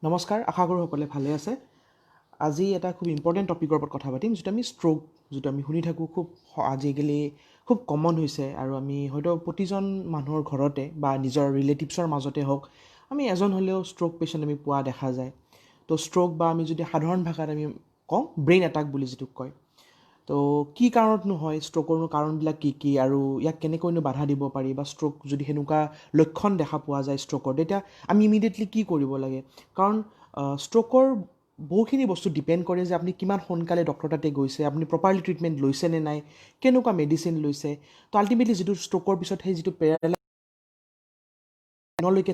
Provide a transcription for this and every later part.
নমস্কাৰ, আশা কৰোঁ সকলোৱে ভালে আছে। আজি এটা খুব ইম্পৰ্টেণ্ট টপিকৰ ওপৰত কথা পাতিম, যিটো আমি ষ্ট্ৰ'ক, যিটো আমি শুনি থাকোঁ, খুব আজিকালি খুব কমন হৈছে আৰু আমি হয়তো প্ৰতিজন মানুহৰ ঘৰতে বা নিজৰ ৰিলেটিভছৰ মাজতে হওক আমি এজন হ'লেও ষ্ট্ৰ'ক পেচেণ্ট আমি পোৱা দেখা যায়। তো ষ্ট্ৰ'ক বা আমি যদি সাধাৰণ ভাষাত আমি কওঁ ব্ৰেইন এটাক বুলি যিটোক কয়, তো কি কাৰণতনো হয়, ষ্ট্ৰ'কৰনো কাৰণবিলাক কি কি আৰু ইয়াক কেনেকৈনো বাধা দিব পাৰি, বা ষ্ট্ৰ'ক যদি সেনেকুৱা লক্ষণ দেখা পোৱা যায় ষ্ট্ৰ'কৰ, তেতিয়া আমি ইমিডিয়েটলি কি কৰিব লাগে? কাৰণ ষ্ট্ৰ'কৰ বহুখিনি বস্তু ডিপেণ্ড কৰে যে আপুনি কিমান সোনকালে ডক্টৰ তাতে গৈছে, আপুনি প্ৰপাৰলি ট্ৰিটমেণ্ট লৈছে নে নাই, কেনেকুৱা মেডিচিন লৈছে। তো আল্টিমেটলি যিটো ষ্ট্ৰ'কৰ পিছত সেই যিটো পেৰালাইলৈকে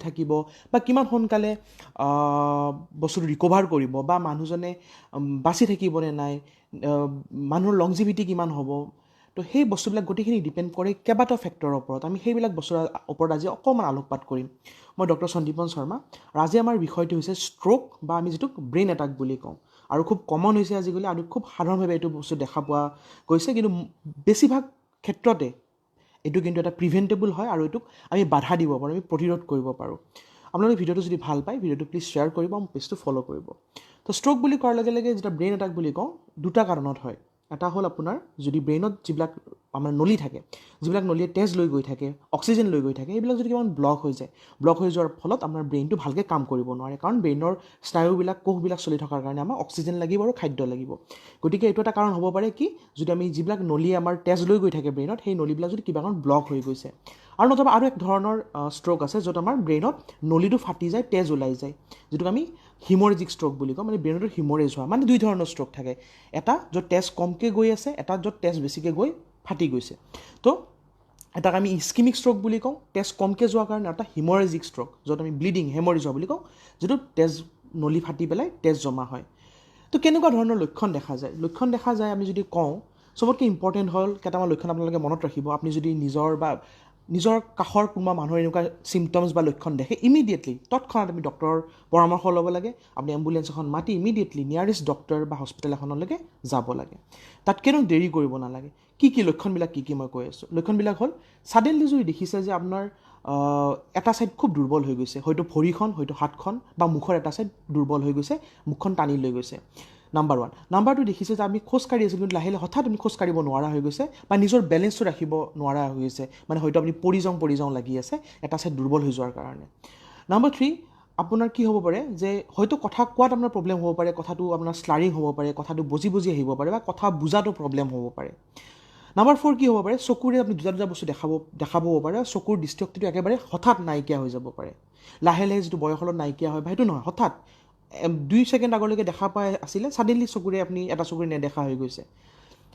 থাকিব বা কিমান সোনকালে বস্তুটো ৰিকভাৰ কৰিব বা মানুহজনে বাচি থাকিবনে নাই, মানুহৰ লংজিভিটি কিমান হ'ব, তো সেই বস্তুবিলাক গোটেইখিনি ডিপেণ্ড কৰে কেইবাটাও ফেক্টৰৰ ওপৰত। আমি সেইবিলাক বস্তুৰ ওপৰত আজি অকণমান আলোকপাত কৰিম। মই ডক্টৰ সন্দীপন শৰ্মা আৰু আজি আমাৰ বিষয়টো হৈছে ষ্ট্ৰ'ক বা আমি যিটোক ব্ৰেইন এটাক বুলি কওঁ, আৰু খুব কমন হৈছে আজিকালি আৰু খুব সাধাৰণভাৱে এইটো বস্তু দেখা পোৱা গৈছে। কিন্তু বেছিভাগ ক্ষেত্ৰতে এইটো কিন্তু এটা প্ৰিভেণ্টেবল হয় আৰু এইটোক আমি বাধা দিব পাৰোঁ, আমি প্ৰতিৰোধ কৰিব পাৰোঁ। আপোনালোকে ভিডিঅ'টো যদি ভাল পায়, ভিডিঅ'টো প্লিজ শ্বেয়াৰ কৰিব, মোৰ পেজটো ফ'ল' কৰিব। তো ষ্ট্ৰ'ক বুলি কোৱাৰ লগে লগে যেতিয়া ব্ৰেইন এটাক বুলি কওঁ, দুটা কাৰণত হয়। এটা হ'ল আপোনাৰ যদি ব্ৰেইনত যিবিলাক আমাৰ নলী থাকে, যিবিলাক নলীয়ে তেজ লৈ গৈ থাকে, অক্সিজেন লৈ গৈ থাকে, সেইবিলাক যদি কিমান ব্লক হৈ যায়, ব্লক হৈ যোৱাৰ ফলত আপোনাৰ ব্ৰেইনটো ভালকৈ কাম কৰিব নোৱাৰে। কাৰণ ব্ৰেইনৰ স্নায়ুবিলাক, কোষবিলাক চলি থকাৰ কাৰণে আমাক অক্সিজেন লাগিব আৰু খাদ্য লাগিব। গতিকে এইটো এটা কাৰণ হ'ব পাৰে কি যদি আমি যিবিলাক নলীয়ে আমাৰ তেজ লৈ গৈ থাকে ব্ৰেইনত, সেই নলীবিলাক যদি কিবা কাৰণত ব্লক হৈ গৈছে। আৰু নতুবা আৰু এক ধৰণৰ ষ্ট্ৰ'ক আছে য'ত আমাৰ ব্ৰেইনত নলীটো ফাটি যায়, তেজ ওলাই যায়, যিটোক আমি হিমৰেজিক ষ্ট্ৰ'ক বুলি কওঁ, মানে ব্ৰেইনতো হিমৰেজ হোৱা। মানে দুই ধৰণৰ ষ্ট্ৰ'ক থাকে, এটা য'ত তেজ কমকৈ গৈ আছে, এটা য'ত তেজ বেছিকৈ গৈ ফাটি গৈছে। তো এটাক আমি ইস্কিমিক ষ্ট্ৰ'ক বুলি কওঁ, তেজ কমকৈ যোৱাৰ কাৰণে, এটা হিমৰেজিক ষ্ট্ৰ'ক য'ত আমি ব্লিডিং, হেমৰেজ হোৱা বুলি কওঁ, যিটো তেজ নলী ফাটি পেলাই তেজ জমা হয়। তো কেনেকুৱা ধৰণৰ লক্ষণ দেখা যায়? লক্ষণ দেখা যায় আমি যদি কওঁ, চবতকৈ ইম্পৰ্টেণ্ট হ'ল কেইটামান লক্ষণ আপোনালোকে মনত ৰাখিব। আপুনি যদি নিজৰ বা নিজৰ কাষৰ কোনোবা মানুহৰ এনেকুৱা চিমটমছ বা লক্ষণ দেখে, ইমিডিয়েটলি তৎক্ষণাত আমি ডক্টৰৰ পৰামৰ্শ ল'ব লাগে। আপুনি এম্বুলেঞ্চ এখন মাতি ইমিডিয়েটলি নিয়াৰেষ্ট ডক্টৰ বা হস্পিটেল এখনলৈকে যাব লাগে, তাত কেনেও দেৰি কৰিব নালাগে। কি কি লক্ষণবিলাক কি কি মই কৈ আছোঁ। লক্ষণবিলাক হ'ল ছাডেনলি যদি দেখিছে যে আপোনাৰ এটা ছাইড খুব দুৰ্বল হৈ গৈছে, হয়তো ভৰিখন, হয়তো হাতখন বা মুখৰ এটা ছাইড দুৰ্বল হৈ গৈছে, মুখখন টানি লৈ গৈছে, নাম্বাৰ ওৱান। নাম্বাৰ টু, দেখিছে যে আমি খোজকাঢ়ি আছিলোঁ কিন্তু লাহে লাহে হঠাৎ আমি খোজকাঢ়িব নোৱাৰা হৈ গৈছে বা নিজৰ বেলেঞ্চটো ৰাখিব নোৱাৰা হৈ গৈছে, মানে হয়তো আপুনি পৰি যাওঁ পৰি যাওঁ লাগি আছে এটা ছাইড দুৰ্বল হৈ যোৱাৰ কাৰণে। নাম্বাৰ থ্ৰী, আপোনাৰ কি হ'ব পাৰে যে হয়তো কথা কোৱাত আপোনাৰ প্ৰব্লেম হ'ব পাৰে, কথাটো আপোনাৰ শ্লাৰিং হ'ব পাৰে, কথাটো বজি বজি আহিব পাৰে বা কথা বুজাটো প্ৰব্লেম হ'ব পাৰে। নাম্বাৰ ফ'ৰ কি হ'ব পাৰে, চকুৰে আপুনি দুটা দুটা বস্তু দেখাবও পাৰে, চকুৰ দৃষ্টিশক্তিটো একেবাৰে হঠাৎ নাইকিয়া হৈ যাব পাৰে, লাহে লাহে যিটো বয়সৰ লগত নাইকিয়া হয় বা সেইটো নহয়, হঠাৎ 2 ছেকেণ্ড আগলৈকে দেখা পাই আছিলে, ছাডেনলি চকুৰে আপুনি এটা চকুৰে নেদেখা হৈ গৈছে,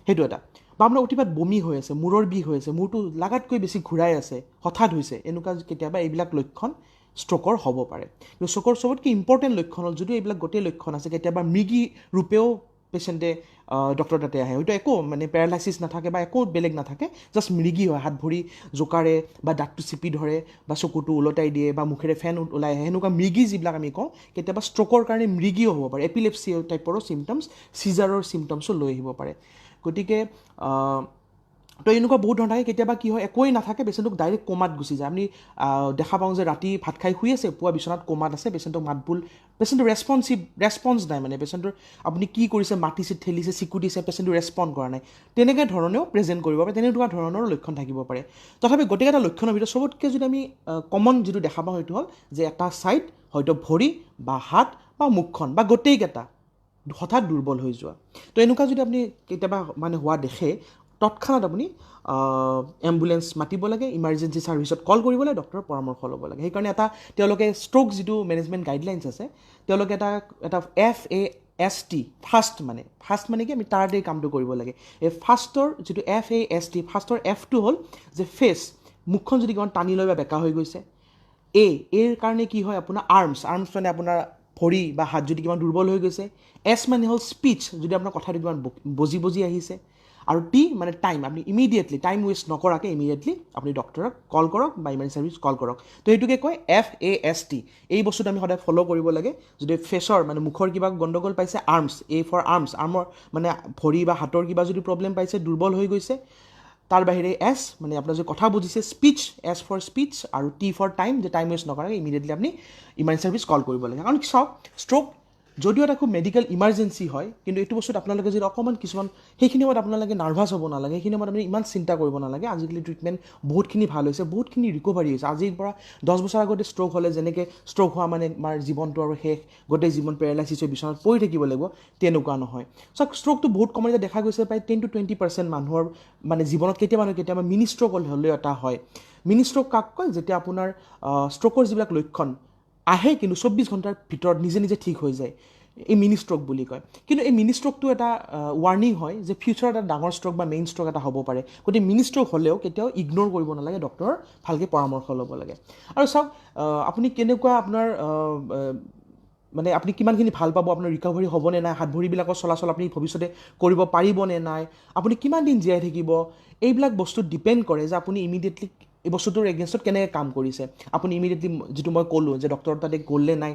সেইটো এটা। বা আপোনাৰ অতিপাত বমি হৈ আছে, মূৰৰ বিষ হৈ আছে, মূৰটো লাগাতকৈ বেছি ঘূৰাই আছে, হঠাৎ হৈছে, এনেকুৱা কেতিয়াবা এইবিলাক লক্ষণ ষ্ট্ৰ'কৰ হ'ব পাৰে। কিন্তু ষ্ট্ৰ'কৰ চবতকৈ ইম্পৰ্টেণ্ট লক্ষণ হ'ল, যদিও এইবিলাক গোটেই লক্ষণ আছে, কেতিয়াবা মৃগী ৰূপেও পেচেণ্টে ডক্টৰ তাতে আহে, হয়তো একো মানে পেৰালাইচিছ নাথাকে বা একো বেলেগ নাথাকে, জাষ্ট মৃগী হয়, হাত ভৰি জোকাৰে বা দাঁতটো চিপি ধৰে বা চকুটো ওলটাই দিয়ে বা মুখেৰে ফেন ওলাই আহে, সেনেকুৱা মৃগী যিবিলাক আমি কওঁ, কেতিয়াবা ষ্ট্ৰ'কৰ কাৰণে মৃগীও হ'ব পাৰে, এপিলেপচি টাইপৰো চিমটমছ, চিজাৰৰ চিমটমছো লৈ আহিব পাৰে। গতিকে তো এনেকুৱা বহুত ধৰণৰ থাকে। কেতিয়াবা কি হয়, একোৱেই নাথাকে, পেচেণ্টক ডাইৰেক্ট কোমাত গুচি যায়। আমি দেখা পাওঁ যে ৰাতি ভাত খাই শুই আছে, পুৱা বিচনাত কোমাত আছে, পেচেণ্টক মাতবোল, পেচেণ্টৰ ৰেচপঞ্চ নাই, মানে পেচেণ্টৰ আপুনি কি কৰিছে, মাতিছে, ঠেলিছে, চিকুটিছে, পেচেণ্টটো ৰেচপণ্ড কৰা নাই, তেনেকৈ ধৰণেও প্ৰেজেণ্ট কৰিব পাৰে, তেনেকুৱা ধৰণৰো লক্ষণ থাকিব পাৰে। তথাপি গোটেইকেইটা লক্ষণৰ ভিতৰত চবতকৈ যদি আমি কমন যিটো দেখা পাওঁ সেইটো হ'ল যে এটা ছাইড হয়তো ভৰি বা হাত বা মুখখন বা গোটেইকেইটা হঠাৎ দুৰ্বল হৈ যোৱা। তো এনেকুৱা যদি আপুনি কেতিয়াবা মানে হোৱা দেখে, তৎক্ষণাত আপুনি এম্বুলেঞ্চ মাতিব লাগে, ইমাৰ্জেঞ্চি ছাৰ্ভিচত কল কৰিব লাগে, ডক্টৰৰ পৰামৰ্শ ল'ব লাগে। সেইকাৰণে এটা তেওঁলোকে ষ্ট্ৰ'ক যিটো মেনেজমেণ্ট গাইডলাইনছ আছে, তেওঁলোকে এটা এটা FAST, fast, মানে ফাষ্ট মানে কি আমি তাড়াতাড়ি কামটো কৰিব লাগে। এই ফাষ্টৰ যিটো FAST, ফাষ্টৰ এফটো হ'ল যে ফেচ, মুখখন যদি কিমান টানি লয় বা বেকা হৈ গৈছে। এৰ কাৰণে কি হয় আপোনাৰ আৰ্মছ, আৰ্মছ মানে আপোনাৰ ভৰি বা হাত যদি কিমান দুৰ্বল হৈ গৈছে। এছ মানে হ'ল স্পীচ, যদি আপোনাৰ কথাটো কিমান বজি বজি আহিছে। আৰু টি মানে টাইম, আপুনি ইমিডিয়েটলি টাইম ৱেষ্ট নকৰাকৈ ইমিডিয়েটলি আপুনি ডক্টৰক কল কৰক বা ইমাৰ্জেঞ্চি ছাৰ্ভিচ কল কৰক। তো সেইটোকে কয় FAST। এই বস্তুটো আমি সদায় ফ'ল' কৰিব লাগে। যদি ফেচৰ মানে মুখৰ কিবা গণ্ডগোল পাইছে, আৰ্মছ, এ ফৰ আৰ্মছ, আৰ্মৰ মানে ভৰি বা হাতৰ কিবা যদি প্ৰব্লেম পাইছে, দুৰ্বল হৈ গৈছে, তাৰ বাহিৰে এছ মানে আপোনাৰ যদি কথা বুজিছে, স্পীচ, এছ ফৰ স্পীচ আৰু টি ফৰ টাইম, যে টাইম ৱেষ্ট নকৰাকৈ ইমিডিয়েটলি আপুনি ইমাৰ্জেঞ্চি ছাৰ্ভিচ কল কৰিব লাগে। কাৰণ চাওক, ষ্ট্ৰ'ক যদিও এটা খুব মেডিকেল ইমাৰ্জেঞ্চি হয়, কিন্তু এইটো বস্তুত আপোনালোকে যদি অকণমান কিছুমান সেইখিনি সময়ত আপোনালোকে নাৰ্ভাছ হ'ব নালাগে, সেইখিনি সময়ত আপুনি ইমান চিন্তা কৰিব নালাগে। আজিকালি ট্ৰিটমেণ্ট বহুতখিনি ভাল হৈছে, বহুতখিনি ৰিকভাৰী হৈছে। আজিৰ পৰা 10 বছৰ আগতে ষ্ট্ৰ'ক হ'লে যেনেকৈ ষ্ট্ৰ'ক হোৱা মানে আমাৰ জীৱনটো আৰু শেষ, গোটেই জীৱন পেৰালাইচিছ হৈ বিচনাত পৰি থাকিব লাগিব, তেনেকুৱা নহয়। চাওক, ষ্ট্ৰ'কটো বহুত কমন এতিয়া দেখা গৈছে, প্ৰায় 10 to 20% মানুহৰ মানে জীৱনত কেতিয়াবা নহয় কেতিয়াবা মিনি ষ্ট্ৰ'ক হ'লেও এটা হয়। মিনি ষ্ট্ৰ'ক কাক কয়? যেতিয়া আপোনাৰ ষ্ট্ৰ'কৰ যিবিলাক লক্ষণ আহে কিন্তু 24 ঘণ্টাৰ ভিতৰত নিজে নিজে ঠিক হৈ যায়, এই মিনি ষ্ট্ৰ'ক বুলি কয়। কিন্তু এই মিনি ষ্ট্ৰ'কটো এটা ৱাৰ্ণিং হয় যে ফিউচাৰত এটা ডাঙৰ ষ্ট্ৰ'ক বা মেইন ষ্ট্ৰ'ক এটা হ'ব পাৰে। গতিকে মিনি ষ্ট্ৰ'ক হ'লেও কেতিয়াও ইগন'ৰ কৰিব নালাগে, ডক্টৰৰ ভালকৈ পৰামৰ্শ ল'ব লাগে। আৰু চাওক, আপুনি কেনেকুৱা আপোনাৰ মানে আপুনি কিমানখিনি ভাল পাব, আপোনাৰ ৰিকভাৰী হ'বনে নাই, হাত ভৰিবিলাকৰ চলাচল আপুনি ভৱিষ্যতে কৰিব পাৰিবনে নাই, আপুনি কিমান দিন জীয়াই থাকিব, এইবিলাক বস্তুত ডিপেণ্ড কৰে যে আপুনি ইমিডিয়েটলি এই বস্তুটোৰ এগেইনষ্টত কেনেকৈ কাম কৰিছে। আপুনি ইমিডিয়েটলি যিটো মই ক'লোঁ যে ডক্টৰৰ তাতে গ'লে নাই,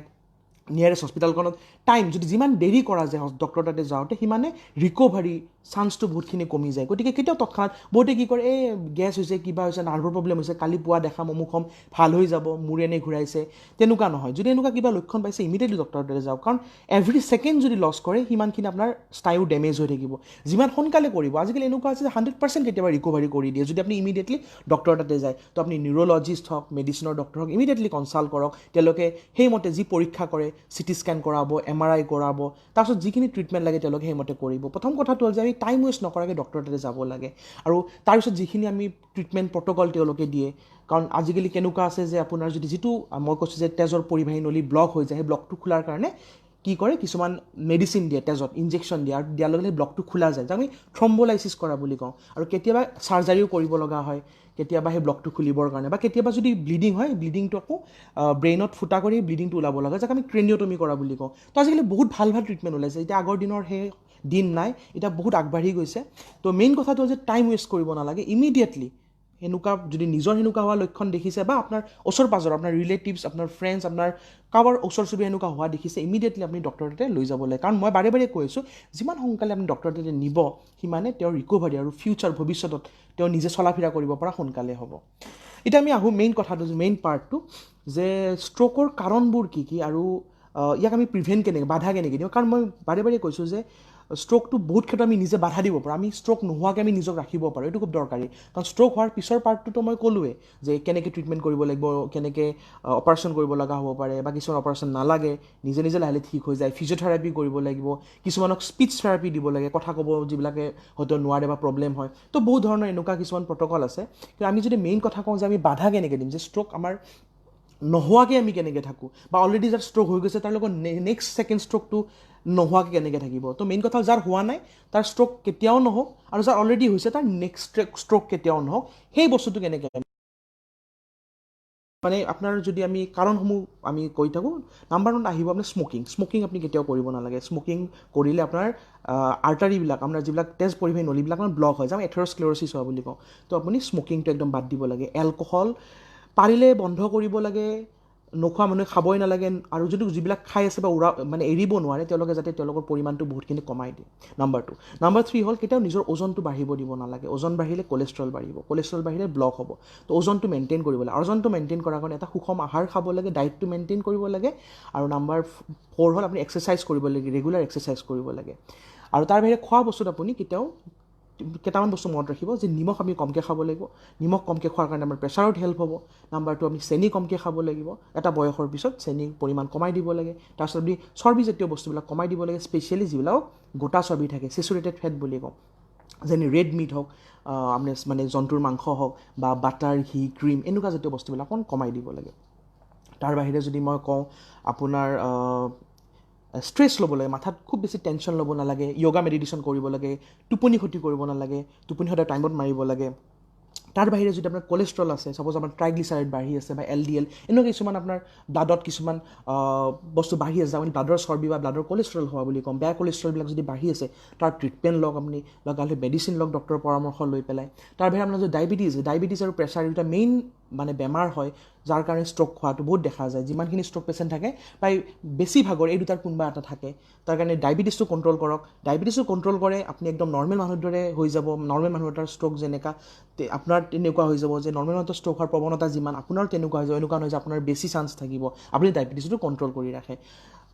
নিয়াৰেষ্ট হস্পিটেলখনত টাইম যদি যিমান দেৰি কৰা যায় ডক্টৰৰ তাতে যাওঁতে, সিমানে ৰিকভাৰী চান্সটো বহুতখিনি কমি যায়। গতিকে কেতিয়াও তৎক্ষণাত বহুতে কি কৰে, এই গেছ হৈছে, কিবা হৈছে, নাৰ্ভৰ প্ৰব্লেম হৈছে, কালি পুৱা দেখাম, অমুক হ'ম, ভাল হৈ যাব, মূৰ এনেই ঘূৰাইছে, তেনেকুৱা নহয়। যদি এনেকুৱা কিবা লক্ষণ পাইছে ইমিডিয়েটলি ডক্টৰৰ তাতে যাওক, কাৰণ এভৰি ছেকেণ্ড যদি লছ কৰে সিমানখিনি আপোনাৰ স্নায়ু ডেমেজ হৈ থাকিব। যিমান সোনকালে কৰিব, আজিকালি এনেকুৱা আছে যে 100% কেতিয়াবা ৰিকভাৰী কৰি দিয়ে যদি আপুনি ইমিডিয়েটলি ডক্টৰৰ তাতে যায়। তো আপুনি নিউৰ'লজিষ্ট হওক, মেডিচিনৰ ডক্টৰ হওক, ইমিডিয়েটলি কনচাল্ট কৰক। তেওঁলোকে সেইমতে যি পৰীক্ষা কৰে, চিটি স্কেন কৰাব, MRI কৰাব, তাৰপিছত যিখিনি ট্ৰিটমেণ্ট লাগে তেওঁলোকে সেইমতে কৰিব। প্ৰথম কথাটো হ'ল যে আমি টাইম ৱেষ্ট নকৰাকৈ ডক্টৰৰ তাতে যাব লাগে আৰু তাৰপিছত যিখিনি আমি ট্ৰিটমেণ্ট প্ৰট'কল তেওঁলোকে দিয়ে। কাৰণ আজিকালি কেনেকুৱা আছে যে আপোনাৰ যদি যিটো মই কৈছোঁ যে তেজৰ পৰিবাহী নলী ব্লক হৈ যায়, সেই ব্লকটো খোলাৰ কাৰণে কি কৰে, কিছুমান মেডিচিন দিয়ে, তেজত ইনজেকশ্যন দিয়ে, আৰু দিয়াৰ লগে লগে ব্লকটো খোলা যায়, যাক আমি থ্ৰম্বলাইচিছ কৰা বুলি কওঁ। আৰু কেতিয়াবা চাৰ্জাৰীও কৰিব লগা হয় কেতিয়াবা সেই ব্লকটো খুলিবৰ কাৰণে, বা কেতিয়াবা যদি ব্লিডিং হয়, ব্লিডিংটো আকৌ ব্ৰেইনত ফুটা কৰি ব্লিডিংটো ওলাব লগা হয়, যাক আমি ক্ৰেনিঅটমি কৰা বুলি কওঁ। তো আজিকালি বহুত ভাল ভাল ট্ৰিটমেণ্ট ওলাইছে, এতিয়া আগৰ দিনৰ সেই দিন নাই, এতিয়া বহুত আগবাঢ়ি গৈছে। তো মেইন কথাটো হ'ল যে টাইম ৱেষ্ট কৰিব নালাগে, ইমিডিয়েটলি সেনেকুৱা যদি নিজৰ সেনেকুৱা হোৱা লক্ষণ দেখিছে বা আপোনাৰ ওচৰ পাজৰ, আপোনাৰ ৰিলেটিভছ, আপোনাৰ ফ্ৰেণ্ডছ, আপোনাৰ কাৰোবাৰ ওচৰ চুবুৰীয়া এনেকুৱা হোৱা দেখিছে, ইমিডিয়েটলি আপুনি ডক্টৰৰ তাতে লৈ যাব লাগে। কাৰণ মই বাৰে বাৰে কৈ আছোঁ, যিমান সোনকালে আপুনি ডক্টৰৰ তাতে নিব সিমানে তেওঁৰ ৰিকভাৰী আৰু ফিউচাৰ ভৱিষ্যতত তেওঁ নিজে চলা ফিৰা কৰিব পৰা সোনকালে হ'ব। এতিয়া আমি আহোঁ মেইন কথাটো, মেইন পাৰ্টটো, যে ষ্ট্ৰ'কৰ কাৰণবোৰ কি কি আৰু ইয়াক আমি প্ৰিভেণ্ট কেনেকৈ, বাধা কেনেকৈ দিওঁ। কাৰণ মই বাৰে বাৰে কৈছোঁ যে ষ্ট্ৰ'কটো বহুত ক্ষেত্ৰত আমি নিজে বাধা দিব পাৰোঁ, আমি ষ্ট্ৰ'ক নোহোৱাকৈ আমি নিজক ৰাখিব পাৰোঁ, এইটো খুব দৰকাৰী। কাৰণ ষ্ট্ৰ'ক হোৱাৰ পিছৰ পাৰ্টটোতো মই ক'লোৱেই যে কেনেকৈ ট্ৰিটমেণ্ট কৰিব লাগিব, কেনেকৈ অপাৰেশ্যন কৰিব লগা হ'ব পাৰে, বা কিছুমান অপাৰেশ্যন নালাগে, নিজে নিজে লাহে লাহে ঠিক হৈ যায়, ফিজিঅ'থেৰাপি কৰিব লাগিব, কিছুমানক স্পীচ থেৰাপি দিব লাগে, কথা ক'ব যিবিলাকে হয়তো নোৱাৰে বা প্ৰব্লেম হয়। তো বহুত ধৰণৰ এনেকুৱা কিছুমান প্ৰট'কল আছে। কিন্তু আমি যদি মেইন কথা কওঁ যে আমি বাধা কেনেকৈ দিম, যে ষ্ট্ৰ'ক আমাৰ নোহোৱাকৈ আমি কেনেকৈ থাকোঁ, বা অলৰেডি যাৰ ষ্ট্ৰ'ক হৈ গৈছে তাৰ লগত নেক্সট ছেকেণ্ড ষ্ট্ৰ'কটো নোহোৱাকৈ কেনেকৈ থাকিব। তো মেইন কথা যাৰ হোৱা নাই তাৰ ষ্ট্ৰ'ক কেতিয়াও নহওক, আৰু যাৰ অলৰেডি হৈছে তাৰ নেক্সট ষ্ট্ৰ'ক কেতিয়াও নহওক, সেই বস্তুটো কেনেকৈ মানে আপোনাৰ যদি আমি কাৰণসমূহ আমি কৈ থাকোঁ, নাম্বাৰ 1 আহিব আপোনাৰ স্মকিং। স্মকিং আপুনি কেতিয়াও কৰিব নালাগে। স্মকিং কৰিলে আপোনাৰ আৰ্টাৰীবিলাক, আপোনাৰ যিবিলাক তেজ পৰিবাহী নলীবিলাক মানে ব্লক হৈ যায়, আমি এথেৰস্ক্লেৰ'চিছ হোৱা বুলি কওঁ। তো আপুনি স্মকিংটো একদম বাদ দিব লাগে। এলকহল পাৰিলে বন্ধ কৰিব লাগে, নোখোৱা মানুহে খাবই নালাগে, আৰু যদি যিবিলাক খাই আছে বা উৰা মানে এৰিব নোৱাৰে তেওঁলোকে যাতে তেওঁলোকৰ পৰিমাণটো বহুতখিনি কমাই দিয়ে। নাম্বাৰ 2। নাম্বাৰ 3 হ'ল কেতিয়াও নিজৰ ওজনটো বাঢ়িব দিব নালাগে। ওজন বাঢ়িলে কলেষ্ট্ৰল বাঢ়িব, কলেষ্ট্ৰল বাঢ়িলে ব্লক হ'ব। তো ওজনটো মেইনটেইন কৰিব লাগে, ওজনটো মেইনটেইন কৰাৰ কাৰণে এটা সুষম আহাৰ খাব লাগে, ডায়েটটো মেইনটেইন কৰিব লাগে। আৰু নাম্বাৰ 4 হ'ল আপুনি এক্সাৰচাইজ কৰিব লাগে, ৰেগুলাৰ এক্সাৰচাইজ কৰিব লাগে। আৰু তাৰ বাহিৰে খোৱা বস্তুত আপুনি কেতিয়াও কেইটামান বস্তু মনত ৰাখিব যে নিমখ আমি কমকৈ খাব লাগিব, নিমখ কমকৈ খোৱাৰ কাৰণে আমাৰ প্ৰেছাৰত হেল্প হ'ব। নাম্বাৰ 2 আমি চেনি কমকৈ খাব লাগিব, এটা বয়সৰ পিছত চেনিৰ পৰিমাণ কমাই দিব লাগে। তাৰপিছত আপুনি চৰ্বিজাতীয় বস্তুবিলাক কমাই দিব লাগে, স্পেচিয়েলি যিবিলাক গোটা চৰ্বি থাকে, চেচুৰেটেড ফেট বুলি কওঁ, যেনে ৰেড মিট হওক, আপোনাৰ মানে জন্তুৰ মাংস হওক, বা বাটাৰ, ঘি, ক্ৰীম, এনেকুৱা জাতীয় বস্তুবিলাক অকণ কমাই দিব লাগে। তাৰ বাহিৰে যদি মই কওঁ আপোনাৰ ষ্ট্ৰেছ ল'ব লাগে, মাথাত খুব বেছি টেনশ্যন ল'ব নালাগে, য়োগা মেডিটেশ্যন কৰিব লাগে, টোপনি ক্ষতি কৰিব নালাগে, টোপনি সদায় টাইমত মাৰিব লাগে। তাৰ বাহিৰে যদি আপোনাৰ কলেষ্ট্ৰল আছে, ছাপ'জ আপোনাৰ ট্ৰাইগ্লিচাৰাইড বাঢ়ি আছে বা LDL, এনেকুৱা কিছুমান আপোনাৰ ব্লাডত কিছুমান বস্তু বাঢ়ি আছে, আপুনি ব্লাডৰ চৰ্বি বা ব্লাডৰ কলেষ্ট্ৰল হোৱা বুলি ক'ম, বেয়া কলেষ্ট্ৰলবিলাক যদি বাঢ়ি আছে তাৰ ট্ৰিটমেণ্ট লওক আপুনি, লগা হ'লে মেডিচিন লওক ডক্টৰৰ পৰামৰ্শ লৈ পেলাই। তাৰ বাহিৰে আপোনাৰ যদি ডায়েবেটিছ আৰু প্ৰেছাৰ দুটা মেইন মানে বেমাৰ হয় যাৰ কাৰণে ষ্ট্ৰ'ক হোৱাটো বহুত দেখা যায়। যিমানখিনি ষ্ট্ৰ'ক পেচেণ্ট থাকে প্ৰায় বেছিভাগৰ এই দুটাৰ কোনোবা এটা থাকে। তাৰ কাৰণে ডায়েবেটিছটো কণ্ট্ৰল কৰক। ডায়েবেটিছটো কণ্ট্ৰল কৰে আপুনি একদম নৰ্মেল মানুহৰ দৰে হৈ যাব। নৰ্মেল মানুহ এটাৰ ষ্ট্ৰ'ক যেনেকুৱা আপোনাৰ তেনেকুৱা হৈ যাব, যে নৰ্মেল মানুহৰ ষ্ট্ৰ'ক হোৱাৰ প্ৰৱণতা যিমান আপোনাৰ তেনেকুৱা হৈ যাব। এনেকুৱা নহয় যে আপোনাৰ বেছি চান্স থাকিব, আপুনি ডায়েবেটিছটো কণ্ট্ৰল কৰি ৰাখে।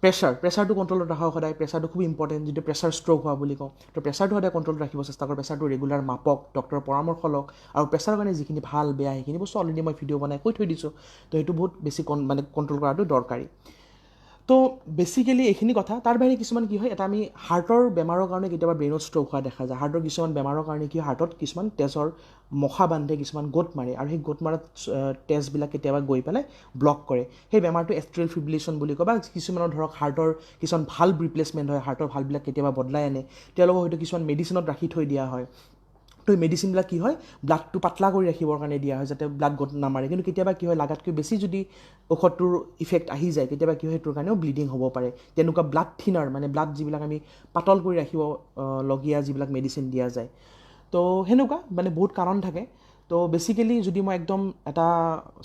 প্ৰেছাৰটো কণ্ট্ৰলত ৰাখক সদায়। প্ৰেছাৰটো খুব ইম্পৰ্টেণ্ট, যিটো প্ৰেছাৰ ষ্ট্ৰ'ক হোৱা বুলি কওঁ। তো প্ৰেছাৰটো সদায় কণ্ট্ৰলত ৰাখিব চেষ্টা কৰক। প্ৰেছাৰটো ৰেগুলাৰ মাপক, ডক্টৰৰ পৰামৰ্শ লওক। আৰু প্ৰেছাৰৰ কাৰণে যিখিনি ভাল বেয়া সেইখিনি বস্তু অলৰেডি মই ভিডিঅ' বনাই কৈ থৈ দিছোঁ। তো সেইটো বহুত বেছি মানে কণ্ট্ৰল কৰাটো দৰকাৰী। তো বেচিকেলি এইখিনি কথা। তাৰ বাহিৰে কিছুমান কি হয়, এটা আমি হাৰ্টৰ বেমাৰৰ কাৰণে কেতিয়াবা ব্ৰেইনত ষ্ট্ৰ'ক হোৱা দেখা যায়। হাৰ্টৰ কিছুমান বেমাৰৰ কাৰণে কি হয়, হাৰ্টত কিছুমান তেজৰ মখা বান্ধে, কিছুমান গোট মাৰে, আৰু সেই গোট মাৰাত তেজবিলাক কেতিয়াবা গৈ পেলাই ব্লক কৰে। সেই বেমাৰটো এট্ৰিয়েল ফিব্ৰিলেশ্যন বুলি কয়। বা কিছুমানৰ ধৰক হাৰ্টৰ কিছুমান ভাল্ভ ৰিপ্লেচমেণ্ট হয়, হাৰ্টৰ ভাল্ভবিলাক কেতিয়াবা বদলাই আনে, তেওঁলোকক হয়তো কিছুমান মেডিচিনত ৰাখি থৈ দিয়া হয়। তো এই মেডিচিনবিলাক কি হয়, ব্লাডটো পাতলা কৰি ৰাখিবৰ কাৰণে দিয়া হয়, যাতে ব্লাড গোট নামাৰে। কিন্তু কেতিয়াবা কি হয়, লাগাতকৈ বেছি যদি ঔষধটোৰ ইফেক্ট আহি যায়, কেতিয়াবা কি হয় সেইটোৰ কাৰণেও ব্লিডিং হ'ব পাৰে। তেনেকুৱা ব্লাড থিনাৰ, মানে ব্লাড যিবিলাক আমি পাতল কৰি ৰাখিব লগীয়া যিবিলাক মেডিচিন দিয়া যায়। তো সেনেকুৱা মানে বহুত কাৰণ থাকে। তো বেচিকেলি যদি মই একদম এটা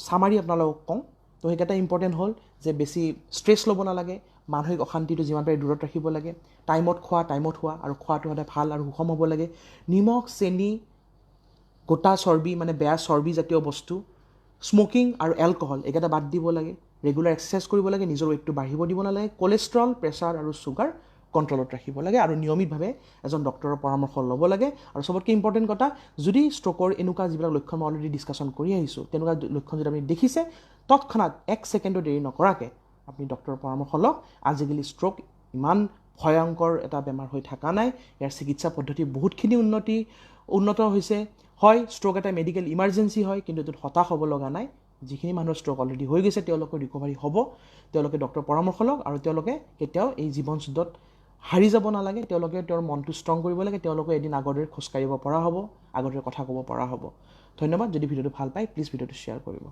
চামাৰি আপোনালোকক কওঁ, তো সেইকেইটা ইম্পৰ্টেণ্ট হ'ল যে বেছি ষ্ট্ৰেছ ল'ব নালাগে, মানসিক অশান্তিটো যিমান পাৰি দূৰত ৰাখিব লাগে, টাইমত খোৱা, টাইমত শোৱা, আৰু খোৱাটো সদায় ভাল আৰু সুষম হ'ব লাগে। নিমখ, চেনি, গোটা চৰ্বি মানে বেয়া চৰ্বিজাতীয় বস্তু, স্মকিং আৰু এলকহল এইকেইটা বাদ দিব লাগে। ৰেগুলাৰ এক্সাৰচাইজ কৰিব লাগে, নিজৰ ৱেইটটো বাঢ়িব দিব নালাগে। কলেষ্ট্ৰল, প্ৰেছাৰ আৰু চুগাৰ কণ্ট্ৰলত ৰাখিব লাগে, আৰু নিয়মিতভাৱে এজন ডক্টৰৰ পৰামৰ্শ ল'ব লাগে। আৰু চবতকৈ ইম্পৰ্টেণ্ট কথা, যদি ষ্ট্ৰ'কৰ এনেকুৱা যিবিলাক লক্ষণ মই অলৰেডি ডিছকাশ্যন কৰি আহিছোঁ, তেনেকুৱা লক্ষণ যদি আপুনি দেখিছে, তৎক্ষণাত এক ছেকেণ্ডো দেৰি নকৰাকৈ আপুনি ডক্টৰৰ পৰামৰ্শ লওক। আজিকালি ষ্ট্ৰ'ক ইমান ভয়ংকৰ এটা বেমাৰ হৈ থকা নাই, ইয়াৰ চিকিৎসা পদ্ধতি বহুতখিনি উন্নত হৈছে। হয়, ষ্ট্ৰ'ক এটা মেডিকেল ইমাৰ্জেঞ্চি হয়, কিন্তু এইটোত হতাশ হ'ব লগা নাই। যিখিনি মানুহৰ ষ্ট্ৰ'ক অলৰেডি হৈ গৈছে তেওঁলোকৰ ৰিকভাৰী হ'ব। তেওঁলোকে ডক্টৰৰ পৰামৰ্শ লওক, আৰু তেওঁলোকে কেতিয়াও এই জীৱন যুদ্ধত হাৰি যাব নালাগে। তেওঁলোকে তেওঁৰ মনটো ষ্ট্ৰং কৰিব লাগে, তেওঁলোকে এদিন আগৰ দৰে খোজকাঢ়িব পৰা হ'ব, আগৰ দৰে কথা ক'ব পৰা হ'ব। ধন্যবাদ। যদি ভিডিঅ'টো ভাল পায় প্লিজ ভিডিঅ'টো শ্বেয়াৰ কৰিব।